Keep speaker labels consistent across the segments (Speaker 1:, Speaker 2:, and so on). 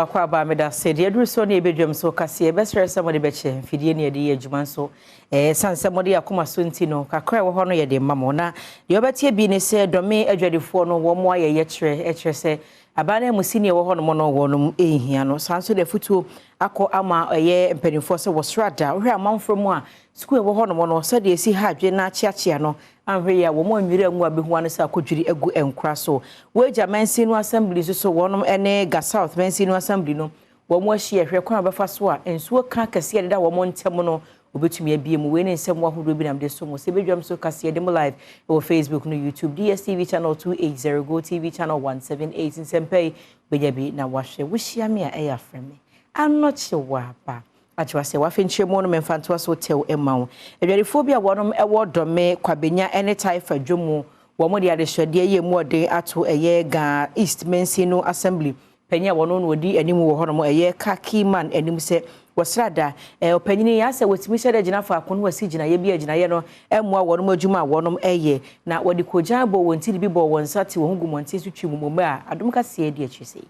Speaker 1: Akwaaba, meda se deɛ aduru so ne yɛbɛdwam so kaseɛ. Bɛsrɛ sɛ mode bɛkyɛ mfidie ne yɛde yɛ adwuma nso ɛsiane sɛ mode akoma so nti no, kakra ɛwɔ hɔ no yɛde ma mo. Na deɛ wɔbɛteɛ bi ne sɛ Dɔme adwadifoɔ no wɔn ayɛ yɛkyerɛ ɛkyerɛ sɛ aban no amusi ne ɛwɔ hɔ nom no wɔnom ɛnhia no. Saa nso de afotuo akɔ ama ɛyɛ mpanimfoɔ sɛ wɔsoro ada wohwɛ amanfoɔ mu a sukuu ɛwɔ hɔ nom no, sɛdeɛ ɛsi ha adwe na akyeakyea no ahwɛ yi a wɔn anwiri angu abɛhu ano sɛ akɔdwiri agu nkora so. Weija Mansin no Assembly nso so, wɔnom ne Ga South Mansin no Assembly no wɔn ahyia hwɛ kwan a wɔbɛfa so a nsuo ka kɛseɛ deda wɔn ntam no wɔbɛtumi abie mu. Wei ne nsɛm ahodoɔ bi nam de so mu sɛ bɛdwam so kaseɛ de mu live ɛwɔ Facebook no, YouTube, DSTV channel 280, Go TV channel 178. Nsɛmpa yi bɛnya bi na wahwɛ. Wohyia me a, ɛyɛ afrɛ me Anɔkye Waba agyewa sɛ wafe nkyerɛmu no memfa ntoa so tɛw ma wo. Adwadifoɔ bi a wɔnom ɛwɔ Dɔme Kwabenya ne Taifa dwom, wɔn de adehyɛdeɛ yɛ mu ɔden ato ɛyɛ Ga East Mansin no Assembly panyin a wɔn no wɔdi anim wɔ hɔnom, ɛyɛ Kaki Man anim sɛ wɔsrada ɔpanyin yi asɛ wɔtumi hyɛ dɛ gyina faako no wɔsi gyinaeɛ bi a gyinaeɛ no ɛmmoa wɔn adwuma a wɔn ɛyɛ, na wɔde kogyan bɔ wɔn ti de bi bɔ wɔn nsa te wɔn ho gu mmɔnten so twi mu mu a Adom kaseɛ di akyire sɛ.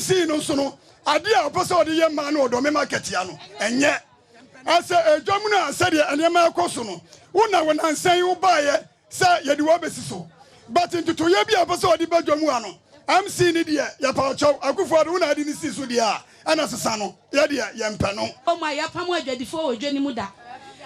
Speaker 2: Sii no nso no, adeɛ a ɔpɛ sɛ ɔde yɛ mmaa no ɔdɔme market ya no, ɛnyɛ ɛsɛ edwam no a sɛdeɛ nneɛma ɛkɔ so no, wo na wo nansan yi wobaeɛ sɛ yɛde wo abɛsi so, but ntotoyɛ bi a ɔpɛ sɛ ɔde ba dwam a no, MC ne deɛ yɛpa ɔkyɛw. Akufo Addo, wo na ade ne si so deɛ a ɛna sesa no, yɛdeɛ yɛmpɛ no.
Speaker 3: Mu a yɛpam adwadifoɔ wɔ dwa no mu da.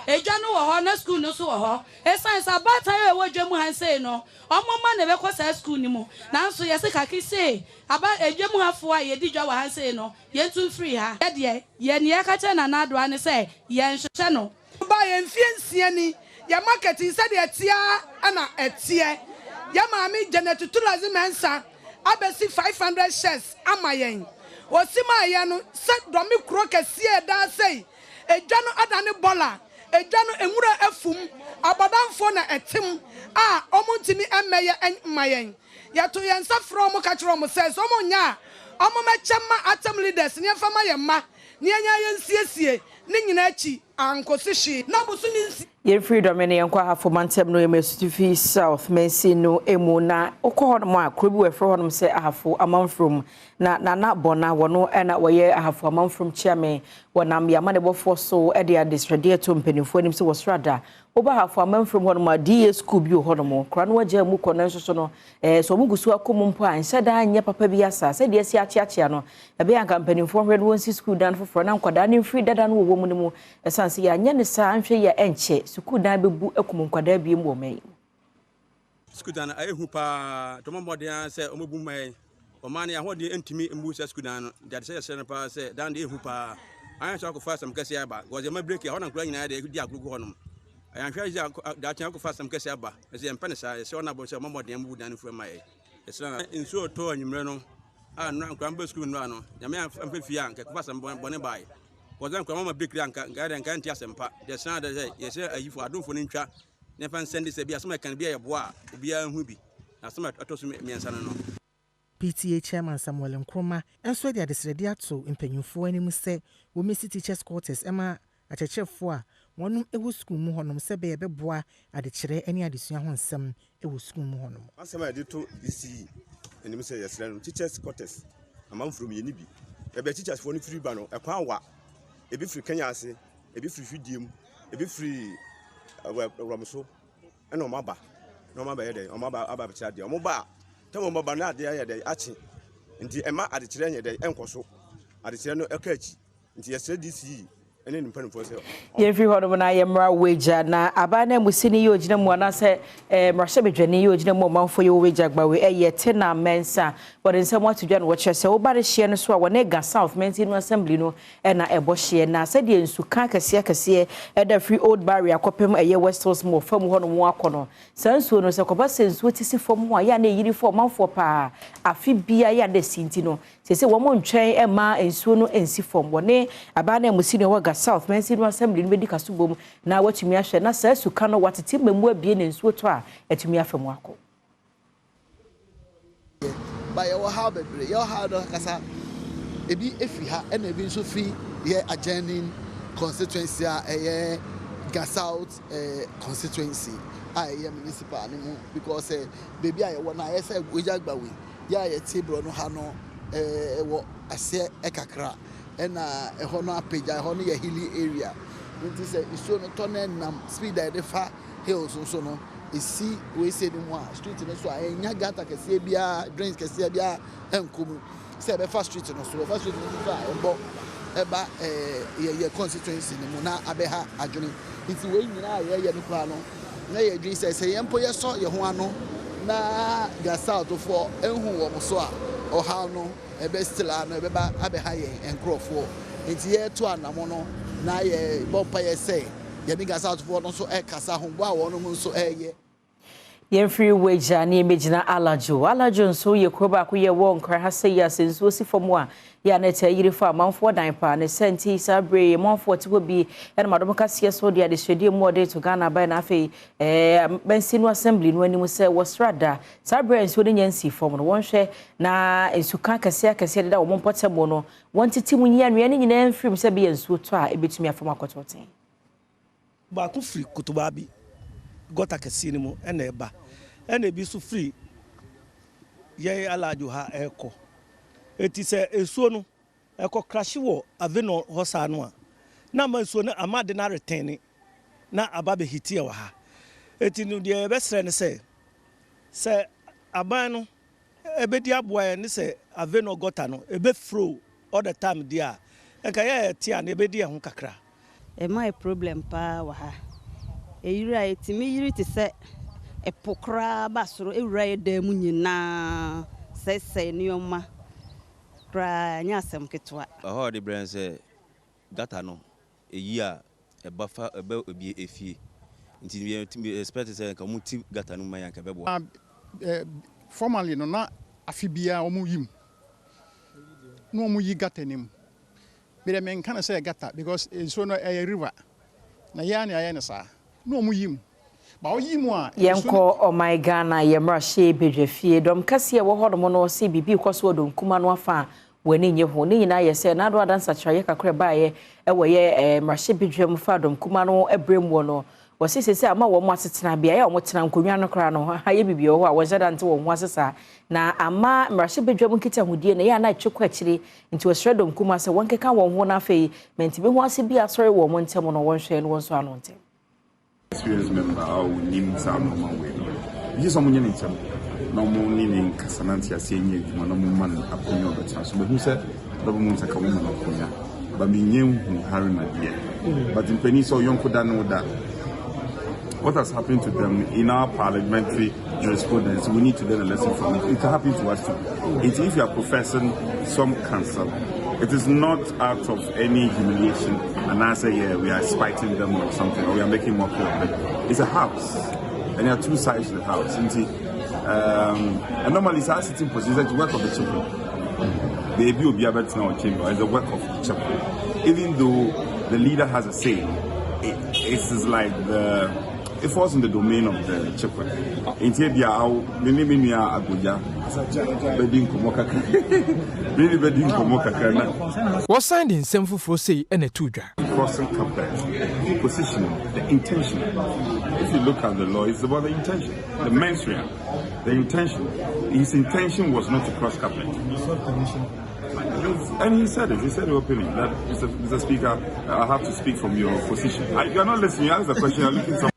Speaker 3: Edwa no wɔ hɔ na sukuu no nso wɔ hɔ. Ɛsiane sɛ abaatan a ɛwɔ dwa mu ha nsei no, ɔmo mma na ɛbɛkɔ saa sukuu no mu, nanso yɛse kake sei aba edwa mu hafoɔ a yɛdi dwa wɔ ha nsei no, yɛntu mfiri ha. Yɛdeɛ yɛ nea yɛka kyerɛ Nana Addo ne sɛ yɛnhwehwɛ no.
Speaker 4: Ba yɛn mfie 6 ni, yɛ market yi sɛdeɛ ɛteɛ ɛna ɛteɛ. Yɛ maame Janet Tulazi Mensah abɛsi 500 shares ama yɛn. Osi maa yɛn no sɛ Dɔme kuro kɛseɛ ɛda sɛi, edwa no adane bɔla, edwa no nwura afum, abɔdamfoɔ na ɛtem a ɔmo ntumi mmɛyɛ mma yɛn. Yɛto yɛn nsa frɛ ɔmo ka kyerɛ ɔmo sɛ ɔmo nya a, ɔmo mɛkyɛ ma atam leaders ne yɛmfa ma yɛn mma ne yɛnya yɛn siesie ne nyinaa akyi ankosi hwee na bosome 6.
Speaker 1: Yɛmfiri Dɔme no, yɛnkɔ Ahafo mantam no yɛmu Asutifi South Mansin no mu. Na wokɔ hɔnom a, kuro bi wɔ ɛfrɛ hɔnom sɛ Ahafo Amanfurom, na Nana Bɔna wɔno ɛna wɔyɛ Ahafo Amanfurom kyiame. Wɔnam yɛama ne bɔfoɔ so de adesrɛdeɛ to mpanimfoɔ anim sɛ wɔsoro ada woba Ahafo Amanfurom hɔnom a, D/A school bi wɔ hɔnom kora no wagya mu kɔ no nso so no sɛ ɔmo gu so akɔ mu mpo a, nhyɛ daa nyɛ papa bi asa sɛdeɛ asi akyeakyea no. Ɛbɛyɛ anka mpanimfoɔ hwɛ no wɔnsi sukuu dan foforɔ na nkwadaa no mfiri dada no wɔwɔ mu no mu, ɛsiane sɛ yɛanyɛ ne saa nhwɛ yi a, ɛnkyɛ sukuu dan bɛbu akum nkwadaa biem wɔ ɔman yi mu.
Speaker 5: Sukuu dan no ayɛ hu paa. Tɔmɔ mmɔden ara sɛ ɔmɔbu mma yɛn. Ɔman no ahoɔden ntumi mmu sɛ sukuu dan no de ade sɛ yɛsrɛ no paa sɛ dan de ɛhu paa ayɛ sɛ akɔfa asɛm kɛseɛ aba because yɛma break a, hɔ na nkwadaa nyinaa de di agorɔ gu hɔnom. Ayɛnhwɛ sɛ daakye akɔfa asɛm kɛseɛ aba, ɛsɛ yɛmpɛ ne saa. Yɛsrɛ ɔno abɔ sɛ ɔmɔ mmɔden mbu dan no fu ma yɛ. Yɛsrɛ no nsuo tɔ anwummerɛ no a, nnora nkwadaa mbɛ sukuu nnora no, Nyame amfa fie a, nka ɛkɔfa asɛm bɔne baeɛ wɔsɛ nkwadaa mama break a, nka nka nte asɛm pa. Yɛsrɛ de sɛ yɛsrɛ ayifo adomfo no ntwa na ɛfa nsɛnde sɛ bi asɛm a ɛka no bi a yɛboa a obiara hu bi. Na asɛm a ɛtɔ so mmiɛnsa no.
Speaker 6: PTA Chairman Samuel Nkrumah nso de adesrɛde ato mpanyinfoɔ anim sɛ wɔmmɛsi teachers quarters ma akyerɛkyerɛfoɔ a wɔnom wɔ sukuu mu hɔnom, sɛ bɛyɛ bɛboa adekyerɛ ne adesua ho nsɛm wɔ sukuu mu hɔnom.
Speaker 7: Asɛm a yɛde to DCE anim sɛ yɛsrɛ no, teachers quarters amanfoɔ mu yɛni bi. Baabi a teachers foɔ no firi ba no, ɛkwan wa. Ebi firi Kenya ase, ebi firi Hwidiem, ebi firi Awuram so, ɛna ɔmo aba na ɔmo abɛyɛ dɛ ɔmo aba abɛkyerɛ adeɛ. Ɔmo ba a, tɛm ɔmo ba na adeɛ ayɛ dɛ akye, nti ɛma adekyerɛ nyɛ dɛ ɛnkɔ so, adekyerɛ no ɛka akyi. Nti yɛsrɛ DCE ɛne ne mpanimfoɔ sɛ.
Speaker 1: Yɛmfiri hɔnom na yɛmmra Wagya. Na aban no amusini yɛ ogyina mu anaasɛ mmarahyɛbadwani yɛ ogyina mu ɔmanfoɔ yɛ wɔ Wagya Gbawe, ɛyɛ Tena Mɛnsa, wɔde nsɛm ato dwa no wɔkyerɛ sɛ woba no hyeɛ no so a, wɔne Ga South Mansin no Assembly no ɛna ɛbɔ hyeɛ, na sɛdeɛ nsuka akɛseɛ akɛseɛ ɛda firi Old Barrier kɔpem ɛyɛ West Hills mu wɔ fam hɔ nom akɔ no, saa nsuo no sɛ kɔba sɛ nsuo ti si fam hɔ a, yɛ a na ɛyiri fɔ ɔmanfoɔ paa afe bia yɛ a na ɛsi. Nti no sɛ wɔn ntwɛn mma nsuo no nsi fam, wɔne aban no amusi no ɛwɔ Ga South Mansin no Assembly no bɛdi kaso bom na watumi ahwɛ na saa suka no watete mmamu abie na nsuo tɔ a, atumi afa mu akɔ.
Speaker 8: Ba yɛwɔ haw bebree. Yɛwɔ haw no kasa, ebi efiri ha ɛna ebi nso firi yɛ adjoining constituency a ɛyɛ Ga South eh, constituency a ɛyɛ municipal no mu because eh, baabi a yɛwɔ no ayɛ sɛ Wagya Gbawe yɛ a yɛte borɔno ha no eh, ɛwɔ aseɛ kakra ɛna ɛhɔ no apagya ɛhɔ no yɛ hilly area nti sɛ nsuo no tɔ no ɛnam speed a yɛde fa hills nso no ɛsi wei no mu a street no so a ɛnya gutter kɛseɛ biara drains kɛseɛ biara ɛnkɔ mu sɛ ɛbɛfa street no so ɛfa street no so a ɛbɔ ɛba ɛɛ yɛ yɛ constituency no mu na abɛha adwene nti wei nyinaa a yɛyɛ no koraa no na yɛ adwene sɛ sɛ yɛn mpo yɛsɔ yɛn ho ano na Ga Southfoɔ ehu wɔn so a ɔhaw no ɛbɛ still ano ɛbɛba abɛha yɛn nkurɔfoɔ nti yɛto anamo no na yɛ bɔ mpa yɛ sɛ yɛne Ga Southfoɔ no nso ɛkasa ho bo a wɔn nso ɛyɛ.
Speaker 1: Yɛmfiri Wagya ne yɛmmɛgyina Alajo. Alajo nso yɛ kuro baako yɛ wɔ Nkran ha sɛ yi ase nsuo si fam a yɛ a na ɛtaa yiri fa amanfoɔ dan paa ne sɛ nti saa bere yi amanfoɔ te hɔ bi ɛna madom kaseɛ so de adesuadeɛ mu ɔde to Ghana aban na afei ɛɛ bɛnsi no assembly no anim sɛ wɔsra da saa bere a nsuo no nya nsi fam no wɔnhwɛ na nsuka akɛseɛ akɛseɛ deda wɔn mpɔtam no wɔn tete mu nyi anwea no nyinaa mfirim sɛ bɛyɛ nsuo tɔ a ebɛtumi afam akɔtɔten.
Speaker 9: Baako firi Kotobaabi gutter kɛseɛ no mu ɛna ɛba ɛna ebi nso firi yɛn Alajo ha ɛrekɔ eti sɛ nsuo no ɛkɔ krahye wɔ Avenor hɔ saa no a na ama nsuo no ama ade no aretɛn na aba bɛhiti wɔ ha eti no deɛ yɛbɛsrɛ no sɛ sɛ aban no ɛbɛdi aboa yɛn ne sɛ Avenor gutter no ɛbɛ flow all the time deɛ a nka yɛ te a na ɛbɛdi yɛn ho kakra.
Speaker 10: Ɛma yɛ problem paa wɔ ha. Ɛyiri a ɛtumi yiri te sɛ ɛpo koraa ba soro ɛwura yɛ dan mu nyinaa sɛesɛe nneɛma koraa nyɛ asɛm ketewa.
Speaker 5: Ɛhɔ a ɔde brɛ sɛ gutter no ɛyi a ɛba fa ɛbɛ obi efie nti yɛ expect sɛ nka ɔmo ti gutter no mu ma yɛn nka ɛbɛboa.
Speaker 2: Formally no na afe biara wɔn yi mu na wɔn yi gutter no mu bɛrɛ mɛ nka no sɛ gutter because nsuo no ɛyɛ river na yɛn na yɛayɛ no saa na wɔn yi mu ba ɔyi mu a.
Speaker 1: Yɛnkɔ ɔman Ghana yɛ mmarahyɛ badwafie dɔm kɛseɛ ɛwɔ hɔnom no ɔse biribi kɔ so wɔ dɔm kuma no afa a wɔani nye ho ne nyinaa yɛ sɛ n'ado adansakyerɛeɛ kakra baeɛ ɛwɔ yɛ mmarahyɛ badwam fa dɔm kuma no ɛbrɛ mu no wɔsi sɛ ama wɔn asetena beaeɛ a wɔtena nkonnwa no koraa no ha yɛ biribi wɔ hɔ a wɔnhyɛ da nte wɔn ho ase saa na ama mmarahyɛ badwam nkitahodie na ɛyɛ a na ɛtwe kɔ akyire nti wɔsrɛ dɔm kuma sɛ wɔnkeka wɔn ho na afei mɛntimi ho ase bi asɔre wɔn ntam no wɔnhwɛ no wɔn nso ano ntɛm.
Speaker 11: Experienced member a onim saa nneɛma wei no gye sɛ ɔmo nyɛ ne ntɛm na ɔmo ne ne nkasa nante aseɛ nyɛ adwuma na ɔmo ma no akonnwa ɔbɛtena so mehu sɛ dɔbɔ mu nsaka mo ma no akonnwa ba menyɛ nhu Haruna deɛ but mpanin sɛ ɔyɔnko da ne wo da. What has happened to them in our parliamentary jurisprudence, we need to learn a lesson from it. It happened to us too. If you are professing some counsel, it is not out of any humiliation and I say, yeah, we are spiting them or something, or we are making mockery of them. It's a house, and there are two sides to the house. And, see, and normally, it's a sitting position, it's the work of the chaplain. Baby will be able to know chamber. It's the work of the chaplain. Even though the leader has a say, it is like the it falls in the domain of the chaplain. Nti ebi a awo me ne me nua Agbodza bɛdi nkɔmɔ kakra me ne bɛdi nkɔmɔ kakra na.
Speaker 12: Wɔsan de nsɛm foforɔ sei ɛna ɛto dwa.
Speaker 11: Crossing carpet, position, the intention. If you look at the law, it's about the intention, the mens rea, the intention. His intention was not to cross carpet. And he said it. He said it openly that, Mr. Speaker, I have to speak from your position. You are not listening. You ask the question. You are looking somewhere.